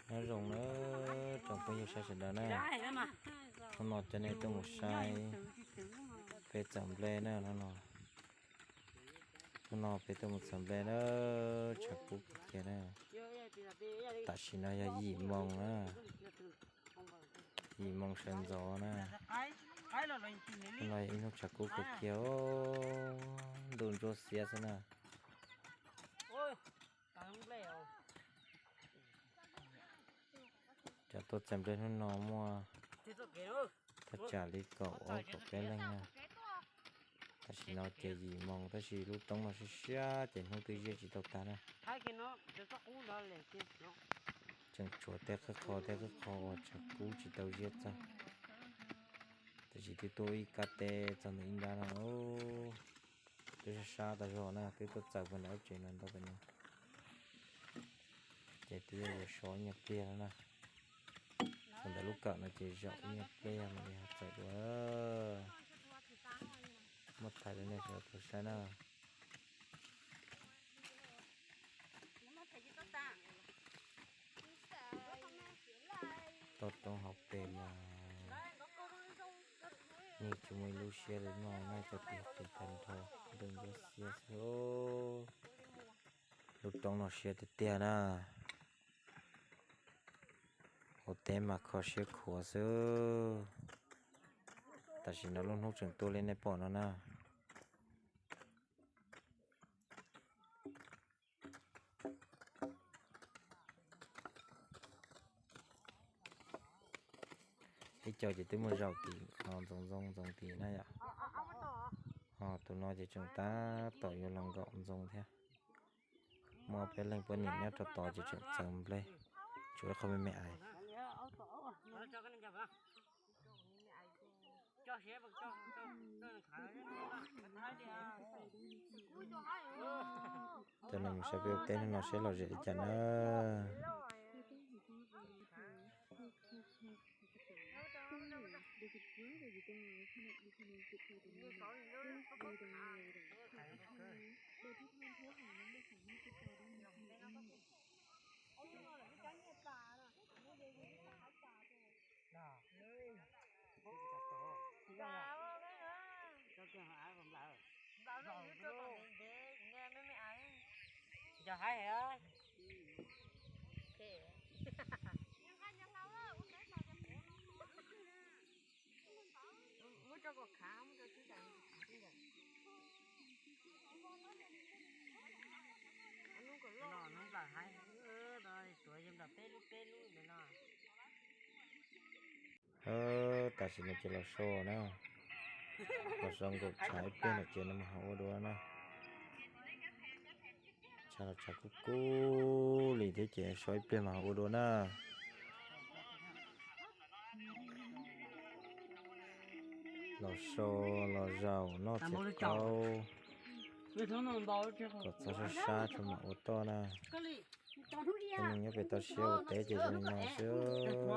Nyob zoo na tsoom phooj ywg sawv daws na, hnub no coj nej tuaj mus saib peb txawm nplej na no. Hnub no peb tuaj mus txawm nplej na, tshav kub kawg kiag na. Tam sim no yog yim moo na, yim moo sawv ntxov na. Hnub no yog ib hnub tshav kub kawg kiag, ntuj ntsuab xiab xwb na. Cov tuaj txawm nplej hnub no muaj thaj tsam li kaum ob kaum peb leej na. Tam sim no ces yim moo tab sis lub roob no siab siab ces hnub twb ziab tsis tau tag na. Tseem tshuav tej qhov tej qhov uas tshav kub tsis tau ziab txog, tab sis twb tuaj ib kab teb txog ntawm ib nrab no. Twb sab sab tas zog na, twb tuaj txawm puag nram ub tsev no ntau pem no. Ces twb yuav so ib nyuag pliag no na. Txog ntawm lub kawm no ces zaum ib nyuag pliag mam li ho txawm dua. Muab thaij rau nej sawv daws tau saib na. Toj roob hauv pes mas yeej tsis muaj ib lub siab li no na, cov tis tis tag nrho, ntuj ntsuab xiab xwb. Lub roob no siab tiag tiag na. Ua teb mas kho siab khuav xwb. Tam sim no lub hnub tseem tuaj li nej pom no na. Ib co ces twb muaj zaum tim no ntxoov ntxoo ntxoov tim na yom. Ho tus no ces tseem tab tom yuav los nkaum ntxoo thiab. Muaj peb leeg poj niam nyob rau tod ces tseem txawm nplej, tshuav ib qho me me ais. Coj nej mus saib peb ua teb hnub no seb lom zem li cas na. Nco haib heev. Muab rau kom khav, muab rau tib ntas. Hnub nplawm haib, tuav yog nplawm peb lub peb lub ntawm no. Tam sim no ces los so na, los so nkaum tshav ib pliag no ces no mas ho ua dua na. Tshav los tshav kub kub li thiab ces so ib pliag mas ho ua dua na. Los so los zaum noj txiv qaub kom txog sab sab tso mam ua toj na. Cov neeg nyob pem toj siab ua teb ces zoo li no xwb.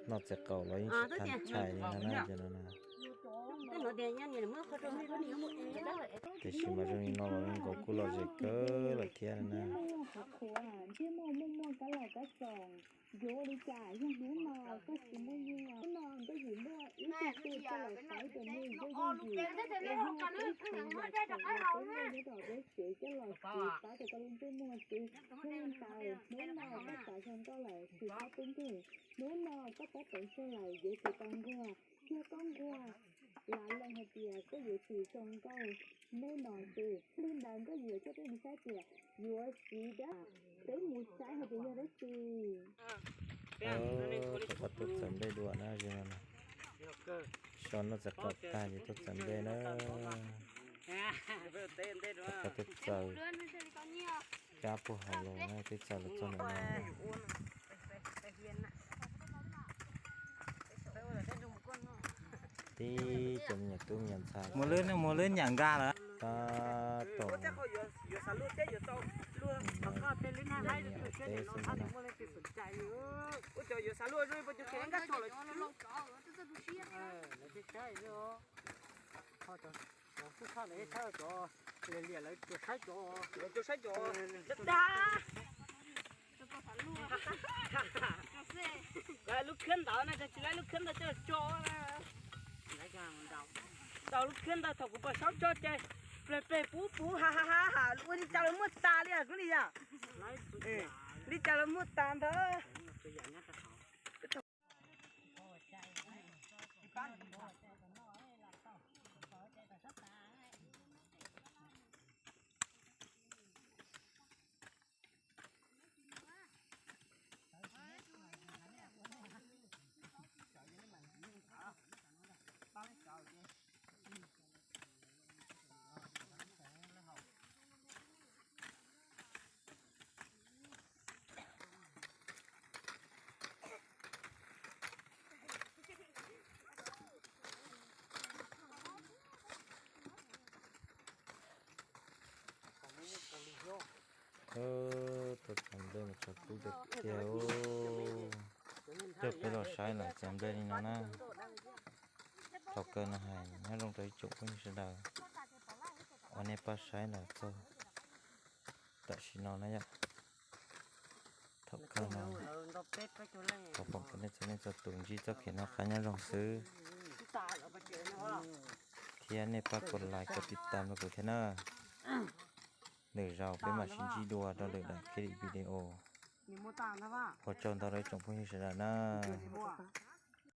Noj txiv qaub los yeej tsis tag chaw li no na, cov no na. Tiam sis mas zoo li no los zoo nkaus kuj lom zem kawg lawm thiab na. Ntsej muag muaj muaj kab laus kab xoo, yuav ua li cas yog hnub no koj tsis muaj nyiaj, hnub no Nkauj Yim muaj ib tug twg coj los pab rau nej ntsuj yeej yim, es yog ib tug yam txawm los peb muaj nyob rau peb tsev coj los siv pab rau koj lub ntsej muag xwb, yog li ntawd hnub no koj xav zoo nkauj lawm tus pab tub nkeeg, hnub no koj pab peev xwm lawm yuav tsum tau nquag, yog koj nquag lav lees hais tias koj yuav tsum zoo nkauj hnub no xwb. Li ntawd Nkauj Yim coj peb mus saib tias yuav siv dab, peb mus saib hais tias yog dab tsi. Rov qab tuaj txawm nplej dua na, zoo no na. So noj txiv qaub tag ces tuaj txawm nplej na. Rov qab tuaj txawm kab puag hauv los na, twb txawm los txog ntawm no. Tib cov me nyuam tub me nyuam ntxhais, mus lwb, mus lwb nyam nkag lawm. Tab tom ua teb xwb ntag na. Cov saib cov, cov saib cov, cov saib cov. Lub khab ntawd no ces tsis laib lub khab ntawd coj tso na. Ntaus lub khab ntawd thaum kuv pom saub tso ces pleg pleg puv puv ha ha ha ha ua li cas los muaj tas li kub li yam. Li cas los muaj tas ntawd. Tau cov nplej mus tsaws kub tiag tiag. Coj peb los saib lawm cov nplej li no na. Thaum kawg no hais nyob zoo rau ib tsoom phooj ywg sawv daws uas nej pab saib los txog tam sim no na yom. Thaum kawg no thov foom kom nej txhua leej txhua tus ntsib txoj kev noj qab nyob zoo xwb, thiab nej pab kos like kos tiv tam rau kuv thiab na. Lwm zaus peb mam sib ntsib dua rau lwm daim clip video. Ua tsaug ntau rau ib tsoom phooj ywg sawv daws na.